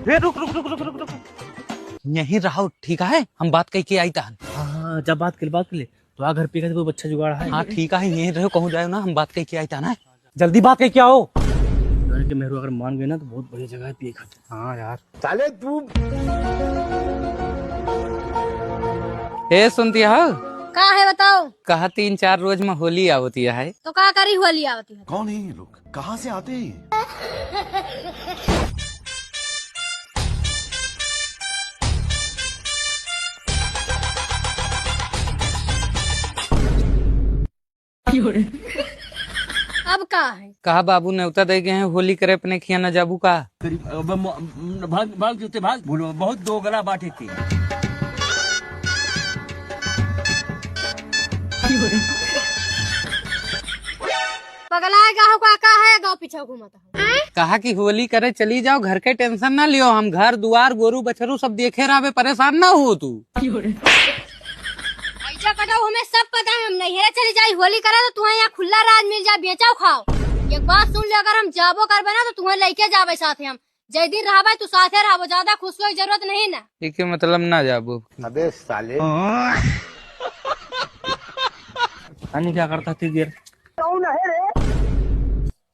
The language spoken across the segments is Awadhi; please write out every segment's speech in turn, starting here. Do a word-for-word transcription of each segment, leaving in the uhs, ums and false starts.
ए, रुक, रुक, रुक। यहीं रहो, ठीक है? हम बात कइके आइत हन। हाँ, हाँ, जब बात कर, बात कर ले। तो आ घर पे का कोई अच्छा जुगाड़ है? हाँ, ठीक है, यहीं रहो, कहूँ जाओ ना, हम बात कइके आइत हन। जल्दी बात कइके आओ। अरे, कि मेहरुआ अगर मान गए ना, तो बहुत बढ़िया जगह है पिए खातिर। हाँ यार। साले तू। ए, सुनती हो? का है बताओ? कहा तीन चार रोज में होली आवती है। तो का करी होली आवती है? कौन है ये लोग? कहाँ से आते हैं ये? अब का है? कहा बाबू नेवता दे गए हैं, होली करे अपने खिया न जाबू का? अब म-, भाग, भाग जूते भाग। बोलो, बहुत दोगला बाटे थे। पगलाए का हो का, का है, गाँव पीछे घूमत हो? कहा कि होली करे चली जाओ, घर के टेंशन ना लियो, हम घर दुआर गोरू बछरू सब देखे रहबे, परेशान ना हो तू। ऐसा कटाओ, हमें सब पता है, हम नैहरे चली जाई, होली करा तो तुम्हें यहाँ खुला राज मिल जाए, बेचाओ खाओ। एक बात सुन ले, अगर हम जाबो करबे ना तो तुम्हें लेके जाबे साथे हम, जय दिन रहबे तू साथे रहबो, ज्यादा खुश होए के जरूरत नहीं ना। एके मतलब ना जाबो। अबे साले। पानी क्या करता थी देर? कौन है रे?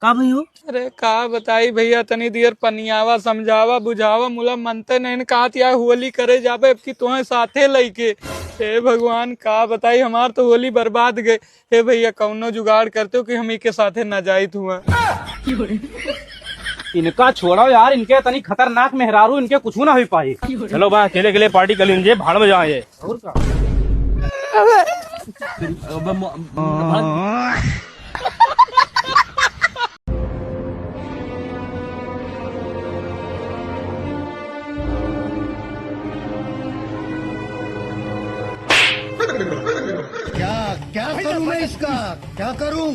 का भई हो? अरे का बताई भैया, तनी देर पनियावा, समझावा, बुझावा, मुला मनते नहीं न, कहत यार होली करे जाबे अब की तोहे साथे लइके। हे भगवान का बताई, हमार तो होली बर्बाद गए। हे भैया कौनो जुगाड़ करते हो कि हम इके साथे ना जाइत हुआ। इनका छोड़ो यार, इनके तनी खतरनाक मेहरारू, इनके कुछ ना हो पाई। चलो बा, अकेले अकेले पार्टी कर लीजिए, भाड़ में जाए। और का? अब म-, भाग। क्या, क्या करूं मैं इसका? क्या करूं?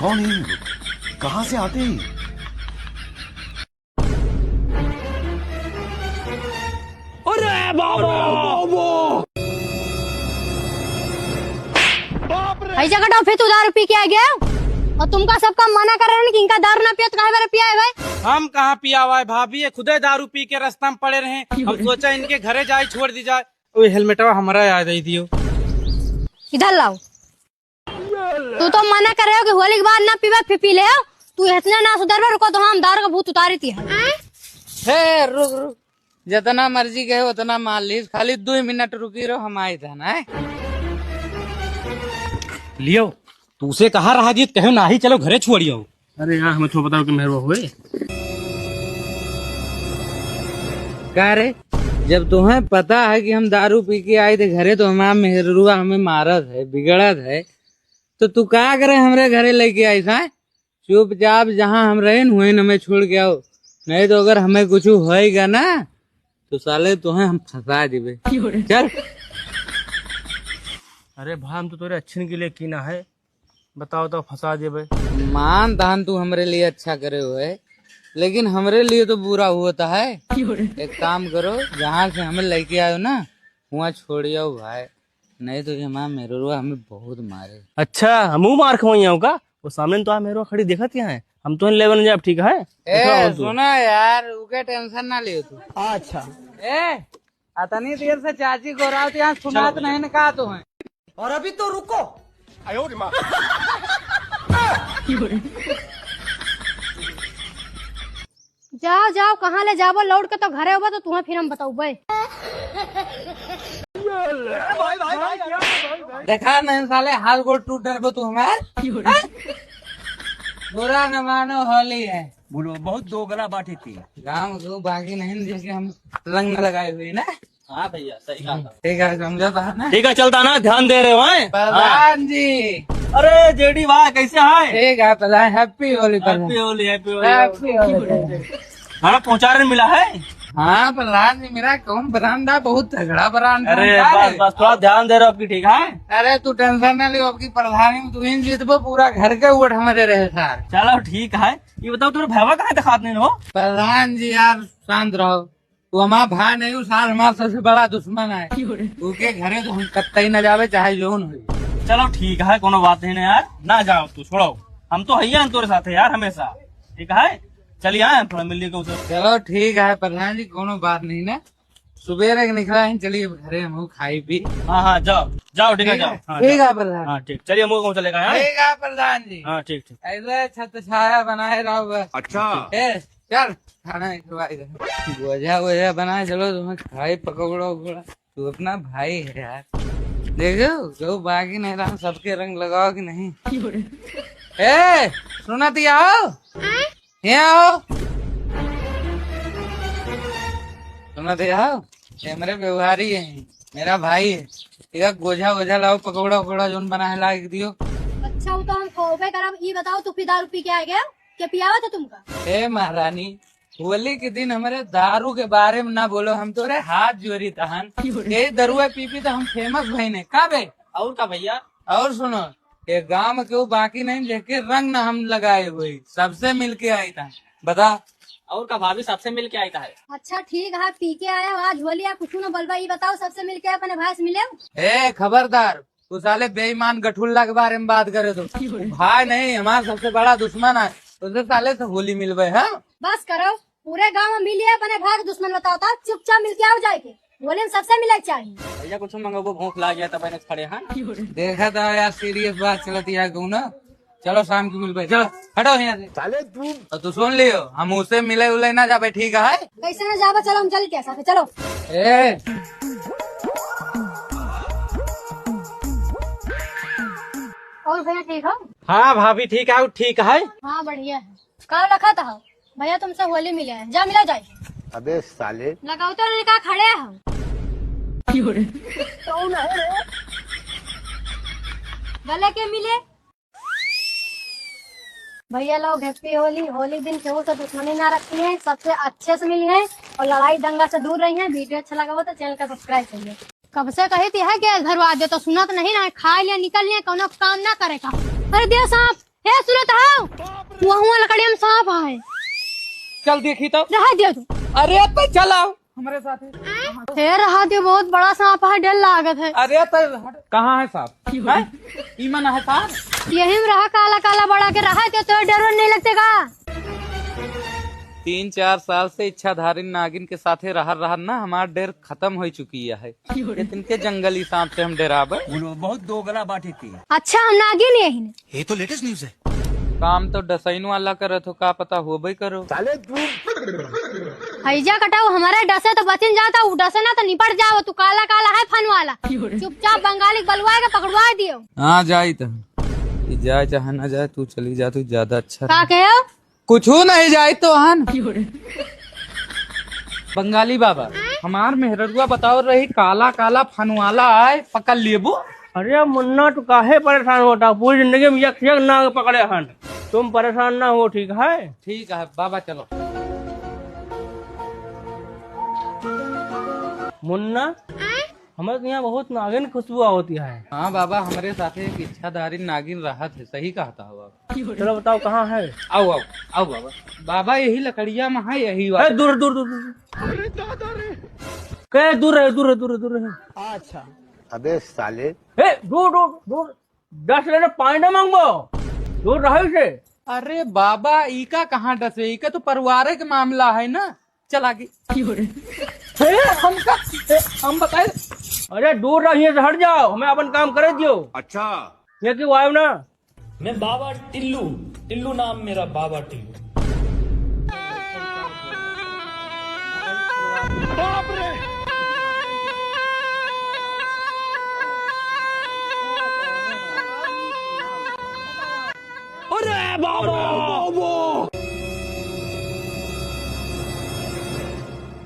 कौन है ये लोग? कहाँ से आते हैं ये? अरे बाबा! बाबा! बाप रे! भाई जगह फिर तू दारू पी के आ गया और तुमका सबका मना कर रहे हैं कि इनका दारू ना पियो तो काहे बारे पिया है भाई? हम कहाँ पिया हुआ है भाभी, ये खुदे दारू पी के रास्ता में पड़े रहे। हम सोचा इनके घरे जाए, छोड़ दी जाए। ओए हेलमेटवा हमारा याद आई दियो। इधर लाओ। तू तो मना करे हो कि होली के बाद ना पीबे, फिर पी ले हो। तू इतना ना सुधरबे, रुको तो हम दारू का भूत उतारी थी। हे, रुक, रुक। जितना मर्जी कहे, उतना मार लीस। खाली दो मिनट रुकी रहो, हम आए थे ना। लियो, तू से कहा रहा जीत, कहो नाही, चलो घरे छोड़ियो। अरे यार, हमें थोड़ा बताओ कि मेहरवा हुए। का रे, जब तुम्हें पता है कि हम दारू पी के आए थे घरे, तो हमारा मेहरुआ हमें मारत है, बिगड़त है, तो तू का करे हमरे घरे लेके आइस, हैं? चुपचाप जहाँ हम रहे न, वहीं हमें छोड़ के आओ, नहीं तो अगर हमें कुछ होएगा ना, तो साले तुम्हें हम फंसा देबे। चल। अरे भाई, हम तो तोरे अच्छे के लिए कीना है, बताओ तो फंसा देबे। मान तहन तू हमरे लिए अच्छा करे हुए, लेकिन हमरे लिए तो बुरा हुआ था है। एक काम करो, जहाँ से हमें लेके आयो ना, वहाँ छोड़ियो भाई, नहीं तो ये हमारा मेहरुआ हमें बहुत मारे। अच्छा, हमू मार खवैया का? वो सामने तो आ मेहरुआ खड़ी देखत यहाँ है, हम तो लेवन जाब, ठीक है? ए, देखा हो तू। सुना यार, उके टेंशन ना लियो तू। अच्छा। ए, अतनी देर से चाची गोरावत यहाँ सुनात चलो। नहीं न का तो है। और अभी तो रुको। जाओ, जाओ, कहाँ ले जाबो, लौट के तो घरे होबो तो तुम्हें फिर हम बताऊबे। देखा नहीं साले, हाथ गोड़ टूट डरबो तू हमार। बुरा न मानो, होली है। बोलो, बहुत दोगला बाटे थी। गाँव के बाकी नहीं देखे हम रंग न लगाए हुए ना। हाँ भैया, सही कहा। ठीक है, समझा था ना? ठीक है, चलता ना, ध्यान दे रहे हो, हैं? प्रधान जी। अरे जेडी भाई, कैसे हैं? ठीक है प्रधान, happy होली प्रधान। Happy होली, happy होली। Happy होली। खाना पहुंचा रहे मिला है? हाँ प्रधान जी, मेरा कौन brand है, बहुत तगड़ा brand है। अरे बस, बस थोड़ा ध्यान दे रहे हो आपकी, ठीक है? अरे तू tension ना लियो, आपकी प्रधानी में तू ही जीतबो, पूरा घर के वोट हमारे रहे सार। चलो ठीक है, ये बताओ तुम्हारे भैया कहाँ दिखात नहीं हो? प्रधान जी यार शांत रहो, वो हमार भाई नहीं, वो सार हमार सबसे बड़ा दुश्मन है। ओके घरे तो हम कत्तई ना जावे, चाहे जौन होई। चलो ठीक है, कोनो बात नहीं ना यार, ना जाओ तू, छोड़ो। हम तो हइया तोरे साथ है यार हमेशा, ठीक है? चलिए आए हम थोड़ा मिल लिए उसे। चलो ठीक है प्रधान जी, कोनो बात नहीं ना। सुबेरे के निकला है, चलिए घरे हम खाई पी। हाँ, हाँ, जाओ, जाओ, ठीक है, ठीक जाओ। है, हाँ, ठीक जाओ। है प्रधान। हाँ, ठीक, चलिए, मुँह कौन चलेगा यार? ठीक है प्रधान जी। हाँ, ठीक, ठीक। ऐसे छत छाया बनाए रहो बस। अच्छा। ए, चल, खाना खिलवाई दे। गोजा वोजा बनाए, चलो तुम्हें खाई पकौड़ा उकौड़ा। तू अपना भाई है यार। देखो, जो बाकी नहीं रहा, सबके रंग लगाओ कि नहीं? ए, सुना तो आओ। यहाँ आओ। सुना तो आओ। ये मेरे व्यवहारी है, मेरा भाई है। ये गोजा वोजा लाओ, पकौड़ा उकौड़ा जोन बना है ला के दियो। अच्छा, वो तो हम खोबे करब। ई बताओ, तू फिर दारू पी के आ गया? क्या पियावा था तुमका? ए महारानी, होली के दिन हमारे दारू के बारे में ना बोलो, हम तोरे हाथ जोड़ी तहन। ये दरुआ पी पी तो हम फेमस भइने का बे? और का भैया? और सुनो, ये गांव में केहू बाकी नहीं जेके रंग ना हम लगाए हुए, सबसे मिलके आई था। बता। और का भाभी, सबसे मिलके आई था। अच्छा ठीक है, पी के आया हो, आज होली है, कुछ ना बोलबा, ये बताओ, सबसे मिलके अपने भाई से मिले? ए खबरदार, तू साले बेईमान गठुल्ला के बारे में बात करे तो। भाई नहीं, हमारा सबसे बड़ा दुश्मन है, उससे साले से होली मिलबे है। बस करो, पूरे गांव में मिलिए अपने भाई के दुश्मन बताओ था, चुपचाप मिलके आओ जाके। होली में सबसे मिले के चाहिए। भैया कुछ मंगाबो, भूख लाग गया था, पहले खड़े हैं। देखा था यार, सीरियस बात चलती है कहूँ ना। चलो शाम की मिलबे, चलो हटो यहाँ से। साले तू। तो तू सुन लियो, हम उसे मिले उले ना जाबे, ठीक है? कैसे ना जाबे, चलो हम चल के साथ, चलो। ए। और भैया ठीक हो? हाँ भाभी ठीक है, ठीक है। हाँ बढ़िया है। का लखा था? भैया तुमसे होली मिले हैं, जा मिला जाए। अबे साले। लगाओ तो नहीं, का खड़े हैं हम। कौन है रे? गले के मिले। भैया लोग हैप्पी होली। होली दिन केहू से दुश्मनी ना रखी है, सबसे अच्छे से मिली है और लड़ाई दंगा से दूर रही है। वीडियो अच्छा लगा हो तो चैनल का सब्सक्राइब करिए। कब से कही थी है गैस भरवा दे, तो सुनत नहीं ना, खा लिया निकल लिया, कोनो काम ना करे का। अरे दियो सांप, हे सुनत हो, वहाँ लकड़िया में सांप है। चल देखी तो। रहा दियो तू। अरे तो चल आओ हमारे साथ। हे रहा दियो, बहुत बड़ा सांप है, डर लागत है। अरे तो हट। कहाँ है सांप? हैं? ई मन है सांप? यही में रहा, काला काला बड़ा के रहा दियो, तो डर नहीं लगते का? तीन चार साल से इच्छाधारी नागिन के साथे रहर रहर ना हमार डर खत्म हो चुकी है। ये तिनके जंगली सांप से हम डेराबे। वो लोग बहुत दोगला बाटे थी। अच्छा, हम नागिन यही ने। ये तो लेटेस्ट न्यूज़ है। काम तो डसैन वाला करत हो, का पता होबे करो। साले तू। हैजा कटाऊ, हमारे डसे तो बचिन जाता, उ डसे ना तो निपट जाओ। तू काला काला है फन वाला। चुपचाप बंगाली बलुआ के पकड़वा दियो। हाँ जाई तो, ई जाए चाहे ना जाए, तू चली जा, तू ज्यादा अच्छा का रहे। कहो? कुछू नहीं जाई तो हन। बंगाली बाबा, हमार मेहररुआ बताओ रही, काला काला फनवाला आए, पकड़ लेबू। अरे मुन्ना, तू काहे परेशान होता? पूरी जिंदगी में एक से एक नाग पकड़े हन, तुम परेशान ना हो, ठीक है? ठीक है बाबा, चलो। मुन्ना, हमारे तो यहाँ बहुत नागिन खुशबू होती है। हाँ बाबा, हमारे साथे एक इच्छाधारी नागिन रहत है, सही कहता हो आप। चलो बताओ कहाँ है? आओ, आओ, आओ बाबा। बाबा यही लकड़िया में है, यही ए, वाला। दूर, दूर, दूर, दूर। अरे दादा रे। के दूर है, दूर है, दूर है, दूर है। अच्छा। अबे साले। ए, दूर, दूर, दूर। डस लेने पानी ना मांगबो। दूर रहो इसे। अरे बाबा, इका कहाँ डसे? इका तो परिवार के मामला है ना। चल आगे। ए, हमका, ए, हम बताए। अरे दूर रहिए से हट जाओ, हमें अपन काम करे दियो। अच्छा। ये क्यों आयो ना? मैं बाबा टिल्लू, टिल्लू नाम मेरा, बाबा टिल्लू। बाप रे। अरे बाबा!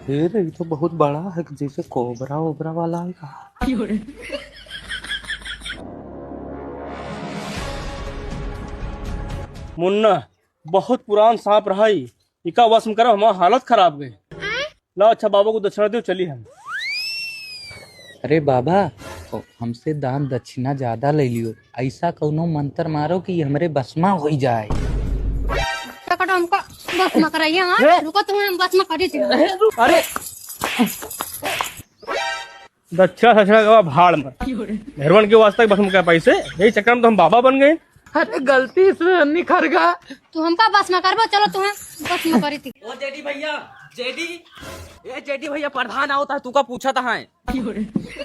हे रे, ये तो बहुत बड़ा है, जैसे कोबरा ओबरा वाला है का? मुन्ना, बहुत पुरान सांप रहा है, इका वश में करो, हमार हालत खराब गई। लाओ अच्छा बाबा को दक्षिणा दो, चली हम। अरे बाबा, ओ, हमसे दान दक्षिणा ज्यादा ले लियो, ऐसा कौनो मंत्र मारो कि हमरे बस में होई जाए। टकटम का बस में कराइए, हाँ? रुको, तुम्हें हम बस में करी थी। अरे दच्छा सछड़ा गवा भाड़ में। मेहरवन के वास्ते बस में क्या पैसे, यही चक्कर में तो हम बाबा बन गए। अरे गलती से निखर गया। तू हमका बस में करबो, चलो तुम्हें बस में करी थी। ओ जेडी भैया, जेडी, ए जेडी भैया, प्रधान आवत है, तू का पूछत है।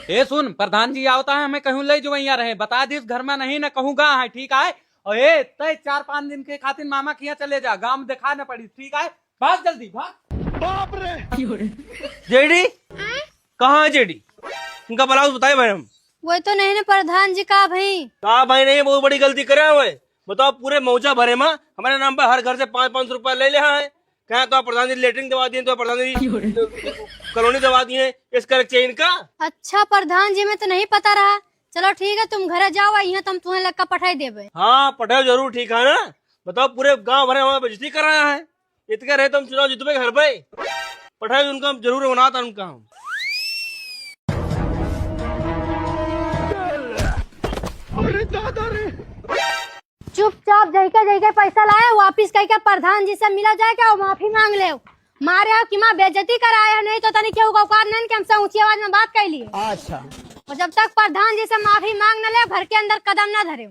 ए सुन, प्रधान जी आवत है, हमें कहूँ ले जो यहाँ रहे, बता दिस घर में नहीं न कहूँ गा है, ठीक है? और ए, तय चार पाँच दिन के खातिर मामा के यहाँ चले जा, गाँव में देखा न पड़ी, ठीक है? भाग जल्दी, भाग। बाप रे। जेडी, कहाँ है जेडी? उनका ब्लाउज बताए भाई हम। वो तो नहीं ना प्रधान जी, का भाई? का भाई नहीं, बहुत बड़ी गलती करे हुए। बताओ, पूरे मौजा भरे में हमारे नाम पर हर घर से पाँच पाँच सौ रुपया ले ले है। कहा तो प्रधान जी लेटरिन दवा दिए, तो प्रधान जी कॉलोनी दवा दिए, इस कर चाहिए इनका। अच्छा प्रधान जी, मैं तो नहीं पता रहा। चलो ठीक है, तुम घरे जाओ, यहाँ तो हम तुम्हें लक्का पठाई देबे। हाँ, पठाओ जरूर, ठीक है ना? बताओ, पूरे गांव भरे हमारा बेइज्जती कराया है। इतने रहे तो हम चुनाव जीतबे घर पे। पठाओ उनका, हम जरूर होना था उनका हम। अरे दादा रे। चुपचाप जइके जइके पैसा लाए, वापिस कइके प्रधान जी से मिला जाए के और माफी मांग ले। मारे हो कि माँ बेइज्जती कराए हो, नहीं तो तनी केहू का औकात नहीं कि हमसे ऊंची आवाज में बात कर लिए। अच्छा। और जब तक प्रधान जी से माफी मांग न ले, घर के अंदर कदम ना धरे।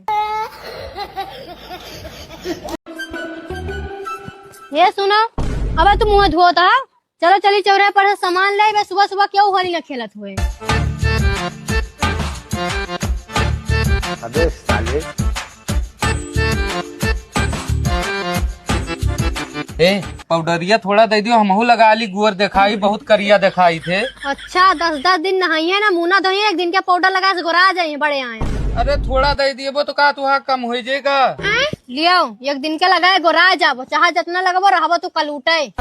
ये सुनो, अब तू मुंह धोता है, चलो चली चौराहे पर से सामान ले, बस सुबह सुबह क्यों होली ना खेलत हुए। अबे साले। ए, पाउडरिया थोड़ा दे दियो, हमहू लगा ली, गुअर देखाई, बहुत करिया देखाई थे। अच्छा, दस दस दिन नहाइए ना, मुंह ना धोइए, एक दिन के पाउडर लगा से गोरा जाइए, बड़े आए। अरे थोड़ा दे दिए, वो तो का तुहा कम हो जाएगा। लियो, एक दिन के लगाए गोरा जाबो, चाहे जितना लगबो रहबो तू कलूटे।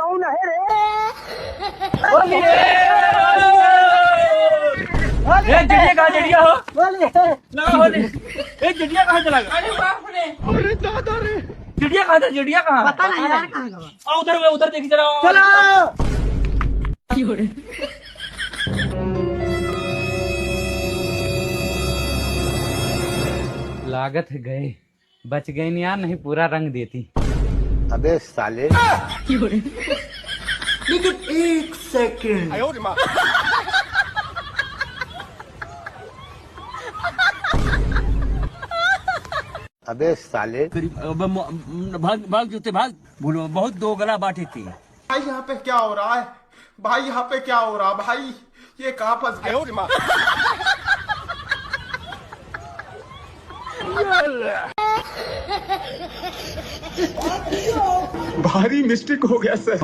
कौन है रे? ए, जड़िया कहाँ, जड़िया हो? बोलिए। लगा हो रे। ए, जड़िया कहाँ चला गया? अरे बाप रे। अरे दादा रे। जड़िया कहाँ था? जड़िया कहाँ? पता नहीं यार, कहाँ गवा? आ, उधर हुआ, उधर देखी जरा। चलो। लागत है गए, बच गए नहीं यार, नहीं पूरा रंग देती। अबे साले। लेकिन एक सेकंड। अबे साले। करीब, अब म-, भाग, भाग जूते भाग। बोलो, बहुत दोगला बाटे थे। भाई, यहाँ पे क्या हो रहा है? भाई, यहाँ पे क्या हो रहा भाई? ये कहाँ फंस गया? भारी मिस्टेक हो गया सर।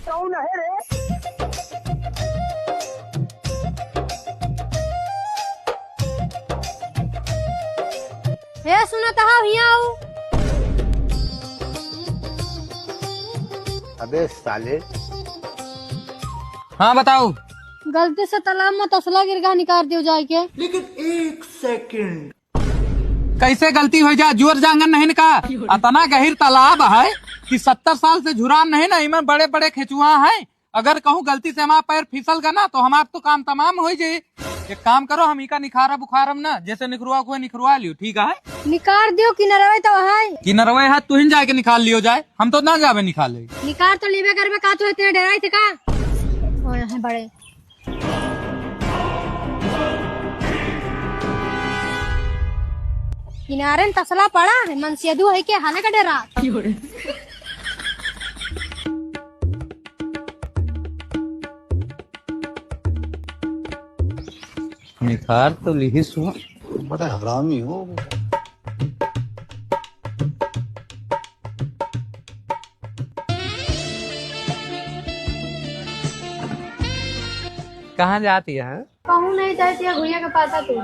कौन है रे? ए, सुनत हव, हियाँ आऊ। अबे साले। हाँ, बताओ। गलती से तालाब में तसला गिर गया, निकाल दियो जाए के। लेकिन एक सेकंड। कैसे गलती हो जा, जुअर जांगन नहीं न का? अतना गहिर तालाब है कि सत्तर साल से झुरान नहीं ना, इमे बड़े बड़े खेचुआ हैं। अगर कहूँ गलती से हमारा पैर फिसल गया ना, तो हमार तो काम तमाम हो जाए। एक काम करो, हम इका निखारब उखारब ना, जैसे निखरवा को निखरवा लियो, ठीक है? निकार दियो, किनरवे तो है। किनरवे है, तुहिन जाके निकाल लियो जाए, हम तो ना जावे निकाले। निकार तो लेबे करबे, का तू इतने डराई थे का? ओ, यहाँ बड़े। किनारे में तसला पड़ा है, मनसेधू है के हाले का डरा। निखार तो लिहिस हुआ। बड़ा हरामी हो। कहाँ जाती है? कहूँ नहीं जाती है, घुइया के पाता तू।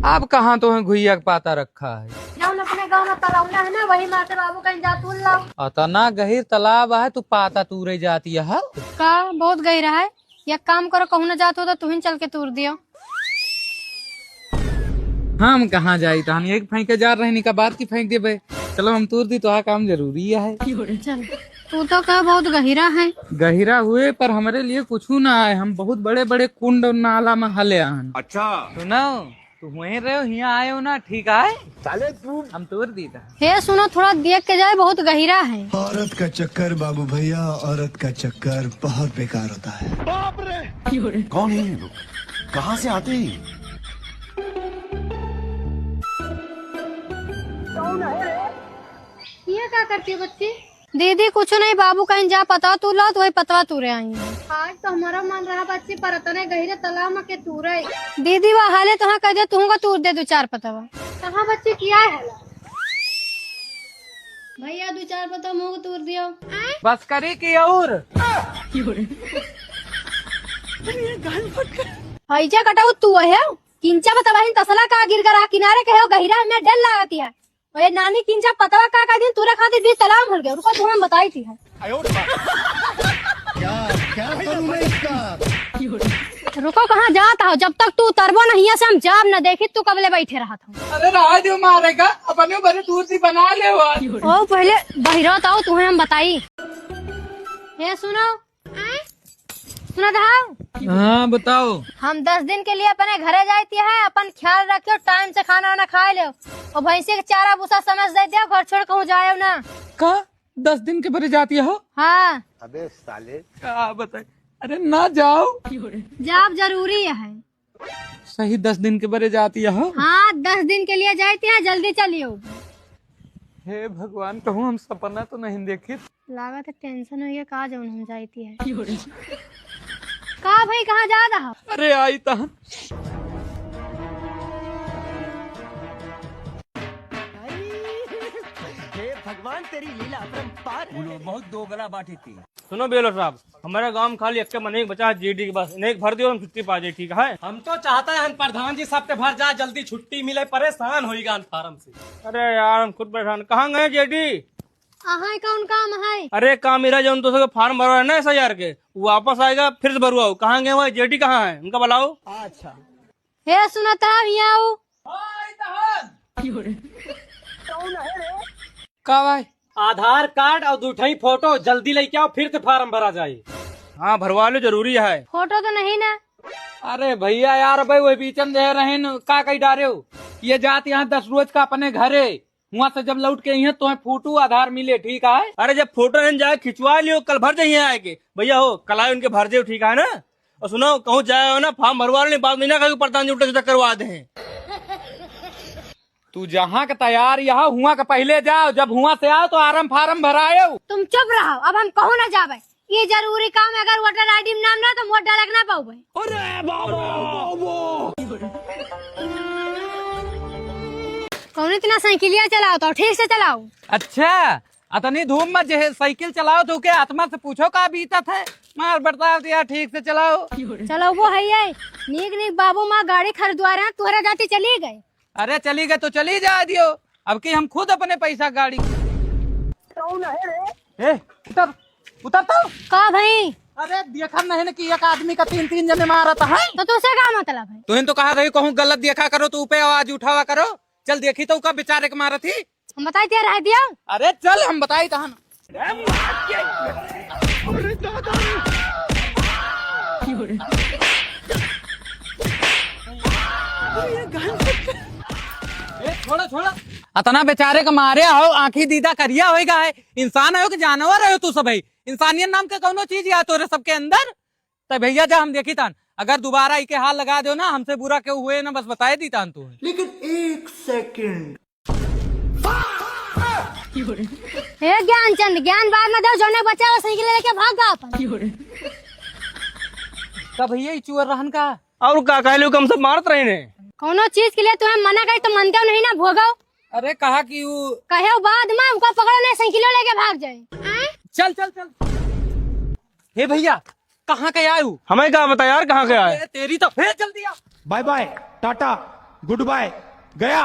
अब कहाँ तो है घुइया के पाता रखा है? जौन अपने गाँव में तलौना है ना, वही माते बाबू कहीं जा तूर लाओ। अतना गहिर तालाब है, तू पाता तूरे जाती है? का बहुत गहिरा है? एक काम करो, कहूँ ना जात हो तो तुहिन चल के तूर दियो। हम कहाँ जाई, तो हम एक फेंके जा रहे, निका बात की फेंक देबे। चलो हम तूर दी, तोहा काम जरूरी है। चल, तू तो कह बहुत गहिरा है। गहिरा हुए पर हमरे लिए कुछ ना आए, हम बहुत बड़े बड़े कुंड और नाला में हले आन। अच्छा। सुनो, तू हुए रहे हो, हियाँ आए हो ना, ठीक है? साले तू हम तूर दी था। हे सुनो, थोड़ा देख के जाए, बहुत गहिरा है। औरत का चक्कर बाबू भैया, औरत का चक्कर बहुत बेकार होता है। बाप रे। कौन है ये लोग? कहाँ से आते हैं ये? ये का करती है बच्ची? दीदी, कुछ नहीं, बाबू कहीं जा पतवा तूर लाओ, तो वही पतवा तूरे आई है। आज तो हमारा मन रहा बच्ची, पर इतने गहिरे तालाब में के तूरे। दीदी, वह हाले तो हाँ कह दे, तुहूँ का तूर दे दो चार पतवा। कहाँ बच्ची किया है हाला? भैया, दो चार पतवा मुँह तूर दियो। बस करी की और। हईजा कटाऊ तू है, किंचा पतवा ही तसला का गिर गरा किनारे के हो, गहिरा में डर लागती है। ओए नानी, किंचा पतवा का का दिन तूरे खातिर बीच तालाब में हल गए। रुको, तुम्हें बताई थी है। क्या, क्या करूँ मैं इसका? रुको, कहाँ जात हो? जब तक तू उतरबो नहीं है से हम जाब न देखी, तू कबले बैठे रहत हो। अरे रहा दो मारेगा, अपने बड़े दूर से बना ले वो। ओ पहले बहिरो तो आओ, तुम्हें हम बताई। हे सुनो, सुना था? हाँ, बताओ। हम दस दिन के लिए अपने घरे जाती है, अपन ख्याल रखियो, टाइम से खाना वाना खाए लियो, और भैंसी के चारा भूसा समय से दे दियो, घर छोड़ कहूँ जायो ना। का दस दिन के बरे जाती हो? हाँ। अबे साले। का बताए? अरे ना जाओ। जाब जरूरी है। सही दस दिन के बरे जाती हो? हाँ, दस दिन के लिए जाती है, जल्दी चलियो। हे भगवान, कहूँ हम सपना तो नहीं देखी। लागत है टेंशन हो गया का जौन हम जाती है। का भाई, कहाँ जा रहा? अरे आई तहन। हे भगवान, तेरी लीला अपरंपार है। बहुत दोगला बाटी थी। सुनो बेलो साहब, हमारे गांव में खाली एक मनई बचा है जीडी के, बस इन्हें भर दियो, हम छुट्टी पा जाए, ठीक है? हम तो चाहते हैं हम प्रधान जी सबके भर जाए, जल्दी छुट्टी मिले, परेशान होई गान फार्म से। अरे यार, हम खुद परेशान। कहाँ गए जेडी? अहाँ कौन काम है? अरे काम इरा जौन तो सबके फार्म भरवा है ना एसआईआर के, वो वापस आएगा फिर से भरवाओ। कहाँ गए हुआ जेडी, कहाँ है उनका बुलाओ। अच्छा। हे सुनत है, यहाँ आओ। का भाई? आधार कार्ड और दू ठई फोटो जल्दी लेके आओ, फिर से फार्म भरा जाए। हाँ, भरवा लो, जरूरी है। फोटो तो नहीं ना? अरे भैया यार, भाई वही बीचन दे रहे न, का कही डारे हो? ये जात यहाँ दस रोज का अपने घरे, वहाँ से जब लौट के यहाँ तो फोटो आधार मिले, ठीक है? अरे जब फोटो नहीं जाए खिंचवा लियो, कल भर जाइए आए के। भैया हो, कल आए उनके भर जाओ, ठीक है ना? और सुनो, कहूँ जाए हो ना, फार्म भरवा लो, नहीं बाद में ना कहीं प्रधान जी उल्टा सीधा करवा दे। तू जहाँ के तैयार यहाँ, हुआँ के पहले जाओ, जब हुआँ से आओ तो आरम फारम भरायो। तुम चुप रहो, अब हम कहूँ ना जाबे। ये जरूरी काम है, अगर वोटर आईडी में नाम ना तो वोट डालक ना पाउबे। अरे बाबा। कौन इतना साइकिलिया चलाओ तो ठीक से चलाओ। अच्छा, अतनी धूम में जे साइकिल चलाओ तो के आत्मा से पूछो का बीतत है। मार बरसात यार, ठीक से चलाओ। चलो वो है ये, नीक नीक बाबू माँ गाड़ी खरीदवा रहे हैं, तुहरा जाती चली गए। अरे चली गए तो चली जा दियो, अब की हम खुद अपने पैसा गाड़ी। ए, उतर, उतर तो। का भाई? अरे देखा नहीं ना कि एक आदमी का तीन तीन जने मारत है। तो तुसे का मतलब है? तुहिन तो कहा रही कहूँ गलत देखा करो तो उपे आवाज उठावा करो। चल देखी तो का बेचारे के मारत ही। हम बताई दिया, रह दिया। अरे चल हम बताई तहन। ए, छोड़ा, छोड़ा। अतना बेचारे के मारे हो, आँखी दीदा करिया होइगा है। इंसान हो कि जानवर हो तू सब है? इंसानियत नाम के कौनो चीज या तोरे सबके अंदर? तब भैया जा हम देखी तहन, अगर दोबारा इके हाल लगा दो ना, हमसे बुरा केहू हुए ना, बस बताए दी तहन तू। लेकिन एक सेकंड। हे ज्ञानचंद, ज्ञान बाद में दो, जौने बचा वो साइकिल लेके भाग गा अपन। का भैया, ई चुअर रहन का? और का कहले, कम से मारत रहे ने। कौनो चीज के लिए तुम्हें मना करी तो मानते हो नहीं ना, भोगो। अरे कहा कि वो कहे बाद में उनका पकड़ो नहीं, साइकिल लेके भाग जाए। चल, चल, चल। हे भैया, कहाँ के आए हो? हमें का पता यार, कहाँ के आए? ए, तेरी तो, हे जल्दी आ। Bye bye, tata, goodbye, गया।